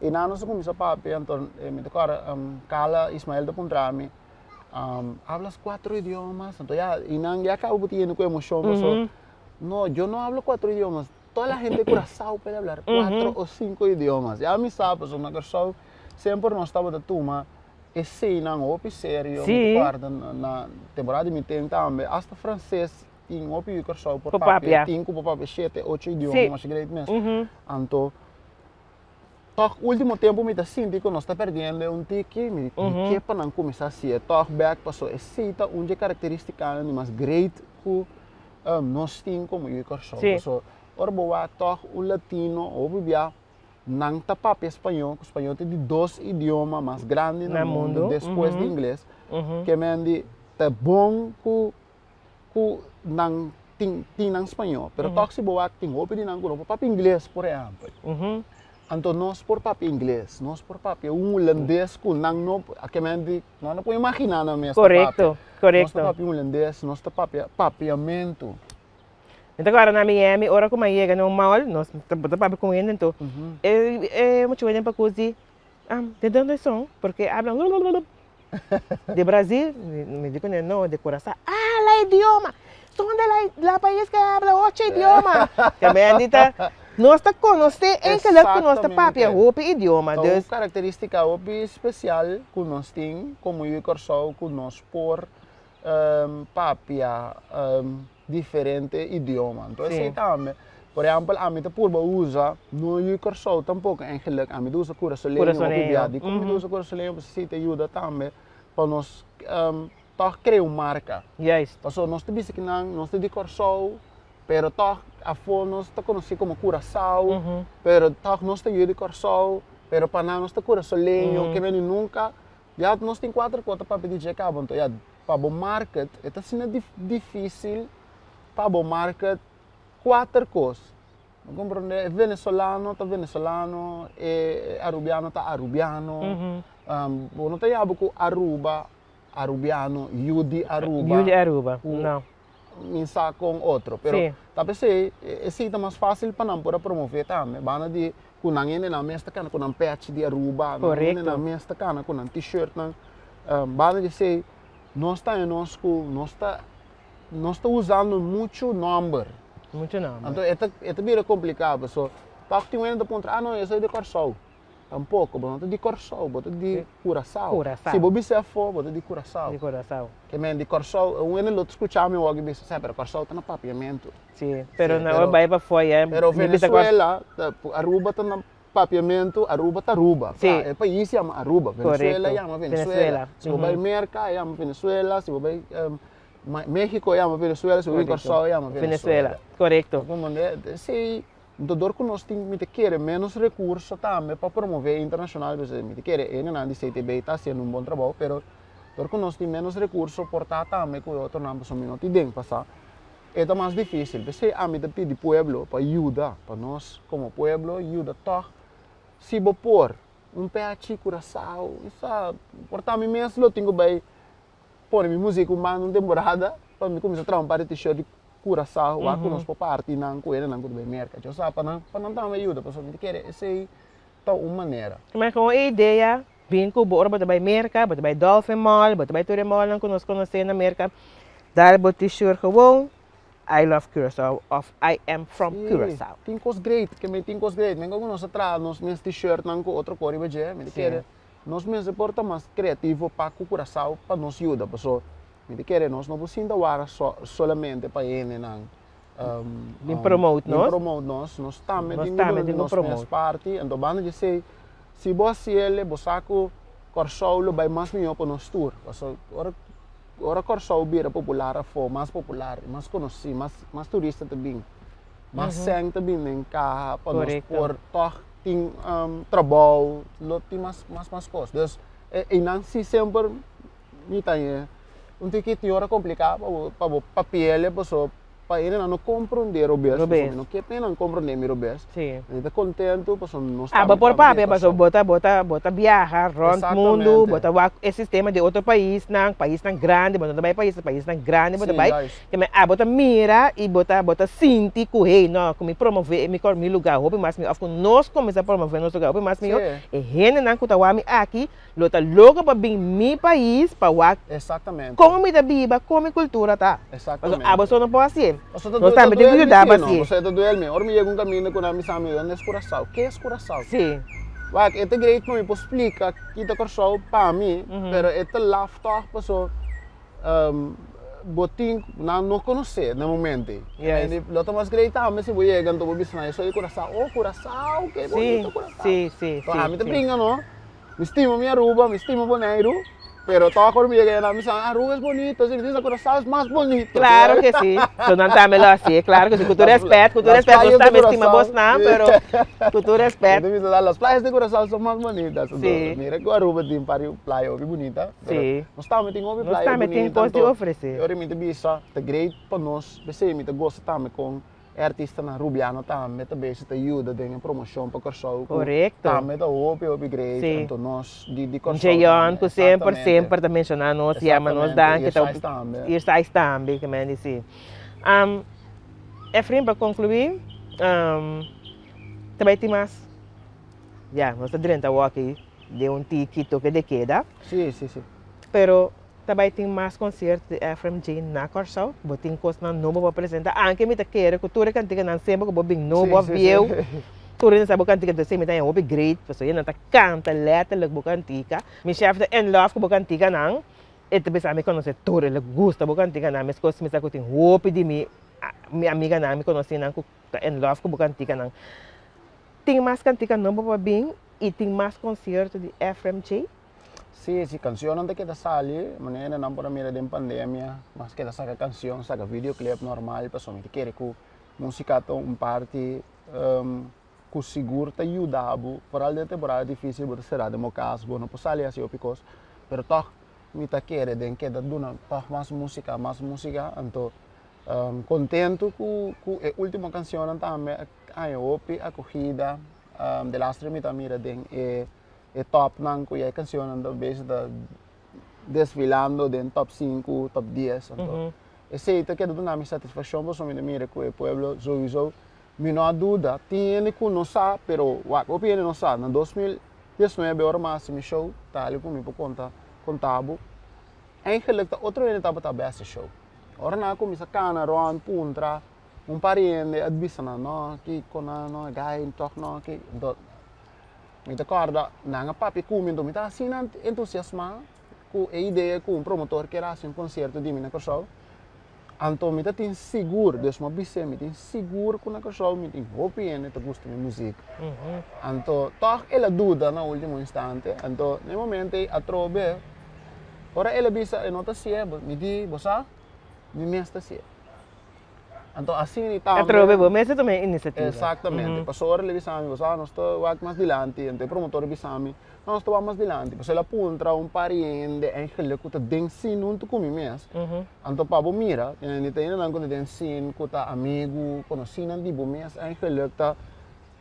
e nan nos a kuminsá papia, anto mi ta kòrda Carla Ismael ta puntra mi, hablas cuatro idiomas? Anto ya e nan ya kaba bo ta yendo ku emoshon paso, no, yo no hablo cuatro idiomas, toda la gente de Curaçao puede hablar cuatro o cinco idiomas, ya mi sa pasobra na Kòrsou semper nos tabata tuma Eseinan hopi serio, mi ta kòrda na temporada di mi ten tambe, asta franses tin hopi yu Kòrsou por papia, tin ku por papia shete, ocho idioma, masha great mes. Anto, tòg ultimo tempu mi ta sinti ku nos ta pèrdiendo e un tiki, mi ke pa nan kuminsá hasié tòg bèk, pasobra esei ta un dje karakteristikanan di mas great ku nos tin komo yu Kòrsou. Pasobra ora bo wak tòg un latino hopi bia Nan ta papia spañó, ku spañó ta di dos idioma mas grandi na mundu despues di ingles. Ke men di ta bon ku ku nan tin tin nan spañó, pero tòg si bo wak tin hopi di nan ku no por papia ingles, por ehèmpel. Anto nos por papia ingles, nos por papia un hulandes ku nan no, ke men di nan no por imaginá nan mes ta papia. Nos ta papia hulandes, nos ta papia papiamentu. Mi ta kòrda na Miami ora ku mi a yega na un mall, nos ta papia ku un hende anto e e mucha wende pa kus di, de donde son? Porque hablan lulululu. De Brasil? Mi di kuné no, de Curaçao. Ah, la idioma! Son de la la pais ke habla ocho idioma. Tremendo ta, nos ta konosé enkele ku nos ta papia hopi idioma, Ta un dus. karakterístika hopi spesial ku nos tin komo yu di Kòrsou ku nos por papia diferente idioma. Entonces esei tambe, por ehempel ami ta purba usa, no yu Kòrsou tampoko eigenlijk, ami ta usa kurasoleño hopi bia. Dikon mi ta usa kurasoleño? Pasobra esei ta yuda tambe pa nos. Tòg krea un marka. Juist. Pasobra nos ta bisa ki nan nos ta di Kòrsou, pero tòg afó nos ta konosí komo Curaçao, pero tòg nos ta yu di Kòrsou, pero pa nan nos ta kurasoleño, ke beni nunka ya nos tin kuater kos ta papia di dje kaba. Anto ya pa bo market e ta asina difísil pa bo market kuater kos. Bo komprondé? E venezolano ta venezolano, e arubiano ta arubiano. Bo no ta yaba ku Aruba Arubiano, yu di Aruba. Yu di Aruba, no. Mi sa kon otro, pero ta p'esei esei ta mas fásil pa nan por a promové tambe, banda di ku nan hende nan mes ta kana ku nan pèchi di Aruba, nan hende nan mes ta kana ku nan t-shirtnan, banda di esei nos ta haña nos ku nos ta nos ta usando muchu nòmber. Muchu nòmber. Anto e ta e ta bira kompliká paso tòg tin un hende ta puntra, ah no, esei di Kòrsou. Tampoko, bo no ta di Kòrsou, bo ta di Kurasao. Kurasao. Si bo bisa afó, bo ta di Kurasao. Di Kurasao. Ke men di Kòrsou, un hende lo ta skucha mi awor bisa, sè, pero Kòrsou ta na Papiamentu. Si, pero nan a bai pafó ya. Pero Venezuela, Aruba ta na Papiamentu, Aruba ta Aruba. Si. E pais yama Aruba, Venezuela yama Venezuela. Venezuela. Si bo bai Merka, e yama Venezuela, si bo bai Mexico, e yama Venezuela, si bo bai Kòrsou, e yama Venezuela. Venezuela, korekto. Si. Nto dor ku nos tin, mi ta kere, ménos rekurso tambe pa promové internashonal, pues mi ta kere e hendenan di CTB ta hasiendo un bon trabou, pero dor ku nos tin ménos rekurso por ta tambe ku e otronan pasobra mi no tin den pasá, e ta mas difísil. P'esei ami ta pidi pueblo pa yuda, pa nos komo pueblo yuda tòg si bo por, un pechi Curaçao, sa, por ta mi mes lo tin ku bai pone mi muzik un banda un temporada pa mi kuminsá traha un par di t-shirt di Curaçao wak ku nos por parti nan ku hendenan ku ta bai Merka. Djo sa pa nan pa nan tambe yuda pasobra mi ta kere esei ta un manera. Ma kon e idea bin ku bo ora bo ta bai Merka, bo ta bai Dolphin Mall, bo ta bai tur e mallnan ku nos konosé na Merka, dal bo t-shirt gewoon I love Curaçao of I am from Curaçao. Sí, tin kos great, ke mi tin kos great. Men ku nos a traha nos mes t-shirtnan ku otro kos riba dje, mi ta kere Nos mester por ta mas creativo pa cu Curaçao pa nos yuda, paso mi ta kere nos no por sinta wara solamente pa hendenan Bin promote nos. Bin promote nos, nos tambe tin cu duna nos mes parti, anto banda di esey si bo haci el bo sa cu Corsou lo bay mas miho pa nos tur, paso ora ora Corsou bira popular afo, mas popular, mas conoci, mas mas turista ta bin, mas sèn ta bin den caha pa nos por tog tin trabou, lo tin mas mas mas kos. Dus einan si semper mi ta haña un tiki tin ora kompliká pa bo pa bo papi'el pasobra pa hendenan no komprondé robes, pasobra mi no ke pa hendenan komprondé mi robes. Mi ta kontentu pasobra nos Ah, bo por papia pasobra bo ta bo ta bo ta biaha rònt mundu, bo ta wak e sistema di otro paisnan, paisnan grandi, bo no ta bai pais, paisnan grandi bo ta bai. Te abo ta mira y bo ta bo ta sinti cu hey no cu mi promove mi mi lugar hopi mas miho of cu nos cuminsa promove nos lugar hopi mas miho e hendenan cu ta wak mi aki lo ta loco pa bin mi pais pa wak con mi ta biba con mi cultura ta pasobra abo so no por hacié nos tambe tin cu yuda pa hacié. Pasobra ta duel mi ora mi yega un caminda cu nan bisa mi donde es Curaçao ke es Curaçao wak e ta great pa mi por splica kita Curaçao pa mi pero e ta laf toch pasobra Bo tin nan no konosé na momento ei. Yes. En lo ta mas great tambe si bo yega anto bo bisa nan yo soy di Curaçao. Oh Curaçao, ke bonito Curaçao. Sí, sí, Enton sí, ami ta sí. bringa no, mi stima mi Aruba, mi stima Boneiru, pero tòg ora mi yega nan mi bisa Aruba es bonito, si mi bisa Curaçao es mas bonito. Claro ke si, so nan tambe lo hasié, claro ke si, ku tur rèspèt, ku tur rèspèt, nos tambe stima bosnan, pero ku tur rèspèt. Mi ta bisa las playas de Curaçao son mas bonitas. Sí. Mira ku Aruba tin par di playa hopi bunita. Sí. Nos tambe tin hopi Nos playa tambe tin bunita, kos di anto ofresé. e ora mi ta bisa ta great pa nos, p'esei mi ta gosa tambe kon e artistanan Rubiano tambe ta besi ta yuda den e promocion pa Kòrsou ku Korekto. tambe ta hopi hopi great, Sí. anto nos di Kòrsou Jeyon tambe, ku semper exactamente. semper ta menshoná nos, yama nos Exactamente, danki, ta Irsais tambe. Irsais tambe, ke men di si. Efrain, pa konkluí, ta bai tin mas, ya, nos ta drenta awor aki den un tiki toke de keda. Sí, sí, sí. Pero ta bai tin mas concierto di Efraim J na Kòrsou. Bo tin kosnan nobo pa presenta. Anke mi ta kere ku tur e kantikanan semper ku bo bin nobo òf bieu, tur hende sa bo kantika. Entonces mi ta haña hopi great pasobra nan ta kanta letterlijk bo kantika. Mi chef ta in love ku bo kantikanan. E ta bisa mi konosé tur, e lo gusta bo kantikanan. Meskos mi sa ku tin hopi di mi mi amiganan, mi konosinan ku ta in love ku bo kantikanan. Tin mas kantika nobo pa bin i tin mas konsierto di Efraim J. Sí, sí, kanshonnan ta keda sali, manera nan por a mira den pandemia, mas keda saka kanshon, saka videoclip normal, pasobra mi ta kere ku músika ta un parti ku sigur ta yuda bo, foral den temporada difísil bo ta será den bo kas, bo no por sali hasi hopi kos, pero tòg mi ta kere den keda duna tòg mas músika, mas músika, anto kontentu ku ku e último kanshonnan tambe a haña hopi akogida, delaster mi ta mira den e e topnan ku ya e kanshonnan ta bezig ta desfilando den top sinku, top dies, anto esei ta keda duna mi satisfakshon pasobra mi ta mira ku e pueblo souiso Mi no a duda, tin hende ku no sa, pero wak, hopi hende no sa. Na 2019 ora mi a hasi mi show, ta algu ku mi por konta, konta bo. Eigenlijk ta otro hende tabata best show. Ora nan a kuminsá kana rònt, puntra, un par di hende a bisa nan, no, kiko nan, no, e gai tòg no, ki. Anto, mi ta kòrda, nan a papia ku mi, anto mi ta asina entusiasmá ku e idea ku un promotor kier hasi un konsierto di mi na Kòrsou. Anto mi ta tin sigur, dus mi a bis'é, mi tin sigur ku na Kòrsou mi tin hopi hende ta gusta mi muzik. Anto tòg el a duda na último instante, anto na e momento ei atrobe ora el a bisa e no ta hasié, mi di, bo sa, mi mes ta hasié. Anto asina i tambe. Atrobe bo mes a tuma e inisiativa. Exactamente. Pasobra el a bisa mi, bo sa, nos ta wak mas dilanti, anto e promotor a bisa mi, nos ta wak mas dilanti. Pasobra el a puntra un par di hende eigenlijk ku ta den scene huntu ku mi mes. Anto pa bo mira, tin hendenan ku ta den scene, ku ta amigu, konosínan di bo mes eigenlijk ta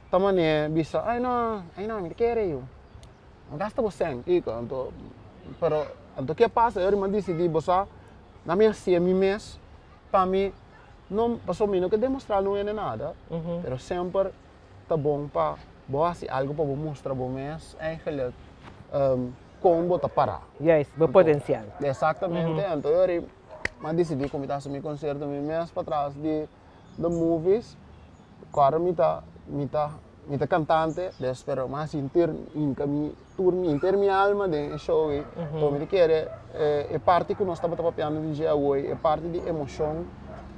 ta manera bisa, ai no, ai no, mi ta kere yu. No gasta bo sèn, kiko? Anto, pero, anto ke pasa? E ora mi a disidí, bo sa, na mi hasié mi mes. Pa mi no, pasobra mi no ke demostrá no hende nada, pero semper ta bon pa bo hasi algu pa bo mustra bo mes eigenlijk kon bo ta pará. Juist, bo potensial. Exactamente, anto e ora mi a disidí ku mi ta hasi mi konsierto mi mes patras di The Movies, ku ora mi ta mi ta mi ta kantante, des pero mi a sinti hinka mi tur mi henter mi alma den e show ei. Enton mi ta kere e parti ku nos tabata papiando di dje awor, e parti di emoshon,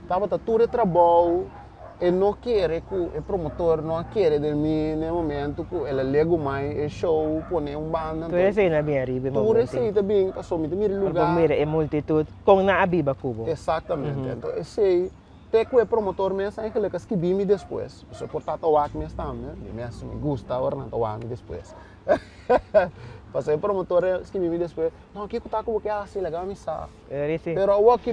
tabata tur e trabou, e no kere ku e promotor no a kere den mi na e momento ku el a legu mai e show pone un banda. Tur esei na bin ariba e momento. Tur esei ta bin pasobra mi ta mira e luga. Por mira e multitut kon nan a biba ku bo. Exactamente, enton esei. Te ku e promotor mes eigenlijk a skibi mi despues. Pasobra por ta ta wak mes tambe. Mi mes mi gusta ora nan ta wak mi despues. Pasobra e promotor a skibi mi despues, no kiko ta ku bo ke hasi? Laga mi sa. Pero awor ki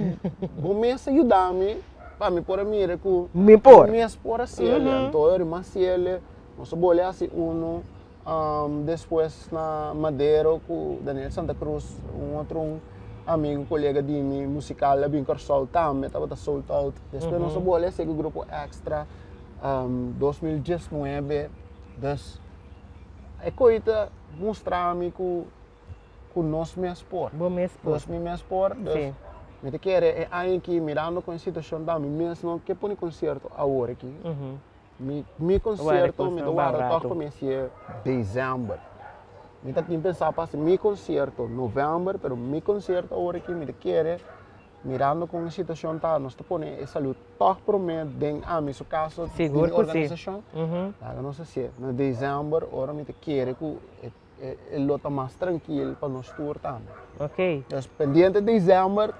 bo mes a yuda mi pa mi por a mira ku Mi por. Mi mes por hasi el. Anto ora mi hasi el, nos a bole hasi uno Despues na Madero ku Daniel Santa Cruz, un otro un amigo, kolega di mi musikal a bin Kòrsou tambe, tabata sold out. Despues nos a bole hasi ku grupo Extra 2019. Dus e koi ta mustra mi ku ku nos mes por. Bo mes por. Nos mi mes por. Dus mi ta kere e aña aki mirando kon e situashon ta mi mes no ke pone konsierto awor aki. Mi mi concierto mi ta warda toch pa mi hacié december. Mi ta tin pensá pa haci mi concierto november, pero mi concierto awor aki mi ta kere mirando con e situacion ta, nos ta pone e salud toch prome den ami su caso di mi organisacion. Laga nos hacié na december ora mi ta kere cu e e lo ta mas trankil pa nos tur tambe. Ok. Dus pendiente december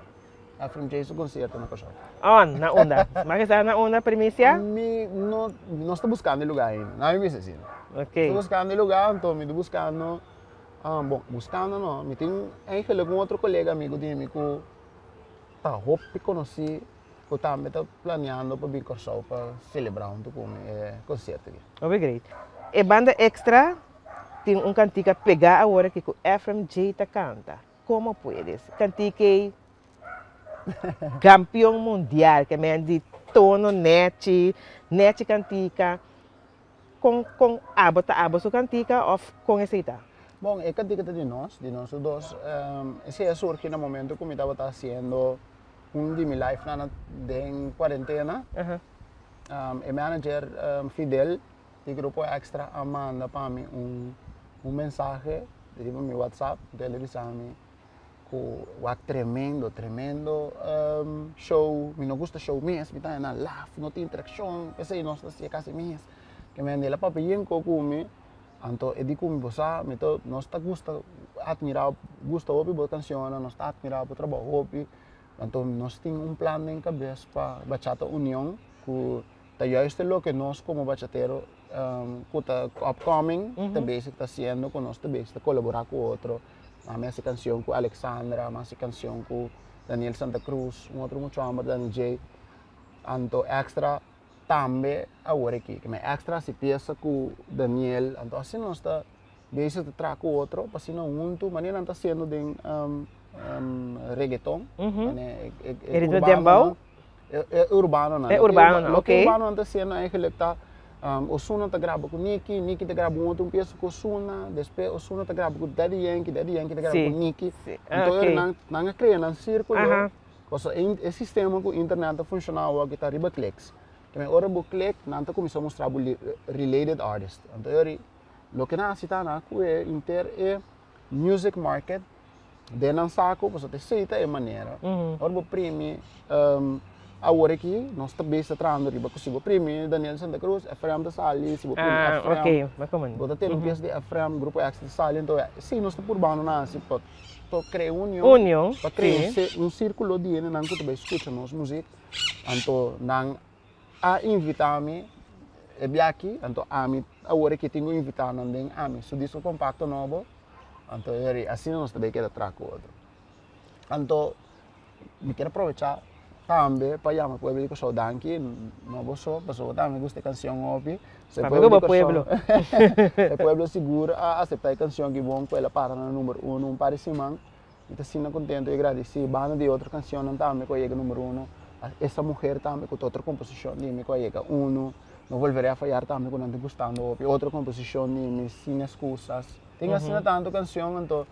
Efraim J su concierto na Kòrsou. On, na unda? Mas ke sa na unda primisia? Mi no, nos ta buskando e lugá ainda. Na mi bisa asina. Ok. Nos ta buskando e lugá, anto mi ta buskando, bon, buskando no, mi tin eigenlijk un otro kolega amigu di mi ku ta hopi konosí ku tambe ta planeando pa bin Kòrsou pa selebrá huntu ku mi e konsierto aki. Hopi great. E banda extra tin un kantika pegá awor aki ku Efraim J ta kanta. Como puedes? Kantika ei kampion mundial, ke men di tono nechi, nechi kantika. Kon kon abo ta abo su kantika òf kon esei ta? Bon, e kantika ta di nos, di nos dos. Esei a surgi na momento ku mi tabata hasiendo un di mi live nan den kuarentena. E manager Fidel di Grupo Extra a manda pa mi un un mensahe riba mi WhatsApp, enton el a bisa mi ku wak tremendo, tremendo show, mi no gusta show mes, mi ta haña nan laf, no tin interakshon, p'esei nos ta hasié kasi mes. Ke mende el a papia yen kos ku mi. Anto e di ku mi, bo sa, mi ta, nos ta gusta atmirá, gusta hopi bo kanshonnan, nos ta atmirá bo trabou hopi. Anto nos tin un plan den kabes pa Bachata Union ku ta juist e loke nos komo bachatero ku ta upcoming ta bezig ta hasiendo ku nos ta bezig ta kolaborá ku otro. Ami hasi kanshon ku Alexandra, ami hasi kanshon ku Daniel Santa Cruz, un otro mucha hòmber Danny Jay. Anto Extra tambe awor aki. Ke men Extra hasi piesa ku Daniel, anto asina nos ta bezig ta traha ku otro pa asina huntu manera nan ta hasiendo den reggaeton, manera e ritmo dembow? E urbanonan. E urbanonan, ok. Loke urbanonan ta hasiendo eigenlijk ta Ozuna ta graba ku Nicky, Nicky ta graba un otro piesa ku Ozuna, despues Ozuna ta graba ku Daddy Yankee, Daddy Yankee ta graba ku Nicky. Anto nan a krea nan sirkulo, pasobra e sistema ku internet ta funshoná awor aki ta riba kliks. Ora bo klik nan ta kuminsá mustra bo related artist. Anto loke nan hasi ta nan a kue henter e music market den nan saco pasobra ta esey ta e manera. Ora bo primi awor aki nos ta bes ta trahando riba cu si bo primi Daniel Santa Cruz, Efrem ta sali, si bo primi Efrem bo ta tene un pieza di Efrem, Grupo Extra ta sali, enton esey nos ta purbando na hasi pa crea un union, pa crea un circulo di hendenan cu ta bay scucha nos muziek, anto nan a invita mi e biaha anto ami awor aki tin cu invita nan den ami su disco compacto nobo anto asina nos ta bay keda traha cu otro. Anto mi kier aprovecha tambe pa yama pueblo di Kòrsou danki, no bo so, pasobra bo tambe gusta e kanshon hopi. Papia ku bo pueblo. E pueblo sigur a aseptá e kanshon aki bon ku el a para na number uno un par di siman. Mi ta asina kontentu i agradesí. Banda di otro kanshonnan tambe ku a yega number uno, Esa mujer tambe ku ta otro komposishon di mi ku a yega uno, No volveré a fallar tambe ku nan ta gustando hopi, otro komposishon di mi, Sin excusas. Tin asina tantu kanshon anto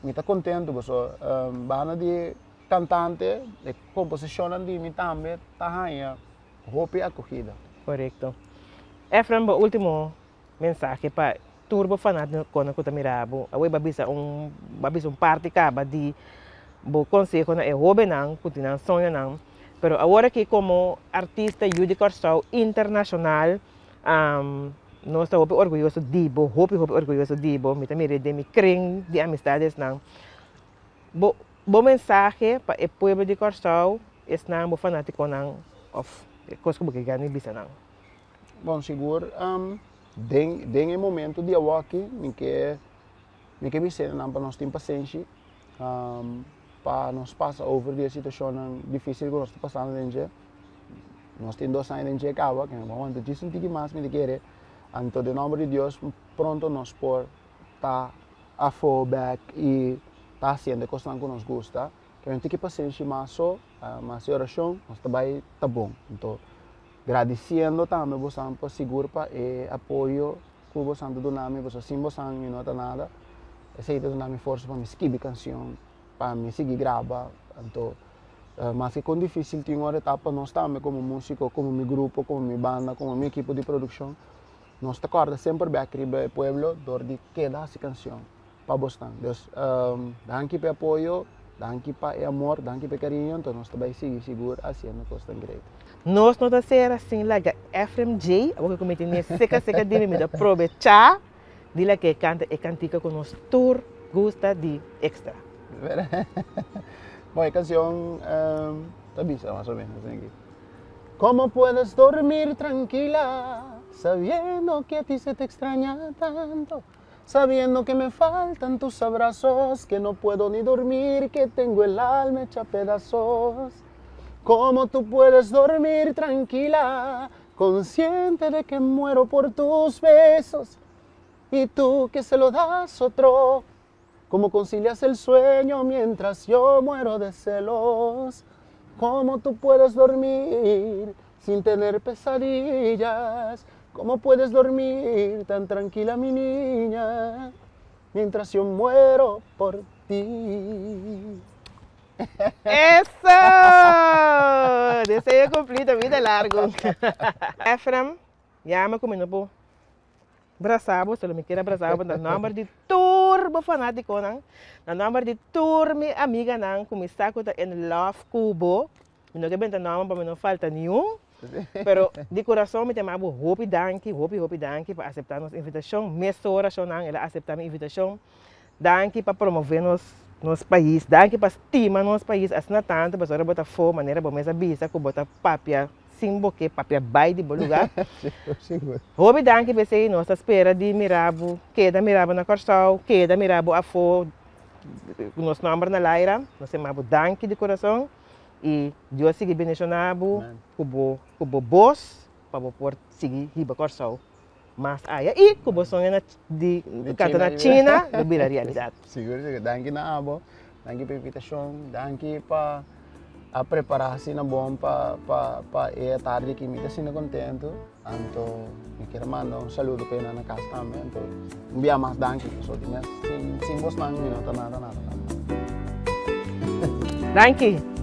mi ta kontentu pasobra banda di kantante e komposishonnan di mi tambe ta haña hopi akogida. Korekto. Efraim bo ultimo mensahe pa tur bo fanatikonan ku ta mira bo. Awor bo a bisa un bo a bisa un parti kaba di bo konseho na e hóbennan ku tin nan soñonan. Pero awor aki komo artista yu di Kòrsou internashonal nos ta hopi orguyoso di bo, hopi hopi orguyoso di bo. Mi ta mira den mi kring di amistadesnan. Bo bo mensahe pa e pueblo di Kòrsou, esnan bo fanatikonan òf e kos ku bo ke gana bisa nan. Bon sigur den den e momento di awoki mi ke mi ke bisa nan pa nos tin pasenshi pa nos pasa over di e situacionnan dificil ku nos ta pasando den dje. Nos tin dos aña den dje kaba ke nos wanta djis un tiki mas mi ta kere anto den nomber di Dios pronto nos por ta afo bek i ta hasiendo e kosnan ku nos gusta. Ke un tiki pasenshi mas so mas e orashon nos ta bai ta bon. Anto Gradisiendo tambe bosan pa sigur pa e apoyo ku bosan ta duna mi, pasobra sin bosan mi no ta nada. Esei ta duna mi forsa pa mi skibi kansion, pa mi sigui graba. Anto maske kon difisil tin ora ta pa nos tambe komo musiko, komo mi grupo, komo mi banda, komo mi ekipo di produkshon, nos ta kòrda semper bèk riba e pueblo dor di keda hasi kansion. pa bosnan. Dus danki pa e apoyo, danki pa e amor, danki pa e cariño, enton nos ta bay sigui sigur haciendo cosnan great. Nos no ta sera sin laga Efrem J, awor ku mi tene seka seka di mi, mi ta probecha di laga e kanta e kantika ku nos tur gusta di Extra. Bon, e kansion ta bisa mas o menos asina aki. Como puedes dormir tranquila sabiendo que a ti se te extraña tanto Sabiendo que me faltan tus abrazos, que no puedo ni dormir, que tengo el alma hecha pedazos. ¿Cómo tú puedes dormir tranquila, consciente de que muero por tus besos? Y tú que se lo das otro, ¿cómo concilias el sueño mientras yo muero de celos? ¿Cómo tú puedes dormir sin tener pesadillas? ¿Cómo puedes dormir tan tranquila, mi niña, mientras yo muero por ti? Eso! Deseo cumplido, vida largo. Efrem, yama cu mi no por brasa bo, solo mi kier a brasa bo na nomber di tur bo fanaticonan, na nomber di tur mi amiganan cu mi sa cu ta in love cu bo. Mi no ke benta nomber pa mi no falta niun. Pero di kurason mi ta yama bo hopi danki, hopi hopi danki pa aseptá nos invitashon. Mesora shownan el a aseptá mi invitashon. Danki pa promové nos nos pais, danki pa stima nos pais asina tantu pasobra bo ta afó manera bo mes a bisa ku bo ta papia sin bo ke papia bai di bo lugá. Hopi danki p'esei, nos ta spera di mira bo, keda mira bo na Kòrsou, keda mira bo afó ku nos nòmber na laira. Nos ta yama bo danki di kurason i Dios sigui bendishoná bo ku bo ku bo bos pa bo por sigui hiba Kòrsou mas aya i ku bo soño na di kanta na China lo bira realidat. Sigur sigur, danki na abo, danki pa invitashon, danki pa a prepara asina bon pa pa pa e atardi aki, mi ta asina kontentu, anto mi kier manda un saludo pa esnan na kas tambe, anto un bia mas danki, pasobra di mes sin sin bosnan mi no ta nada nada nada. Danki.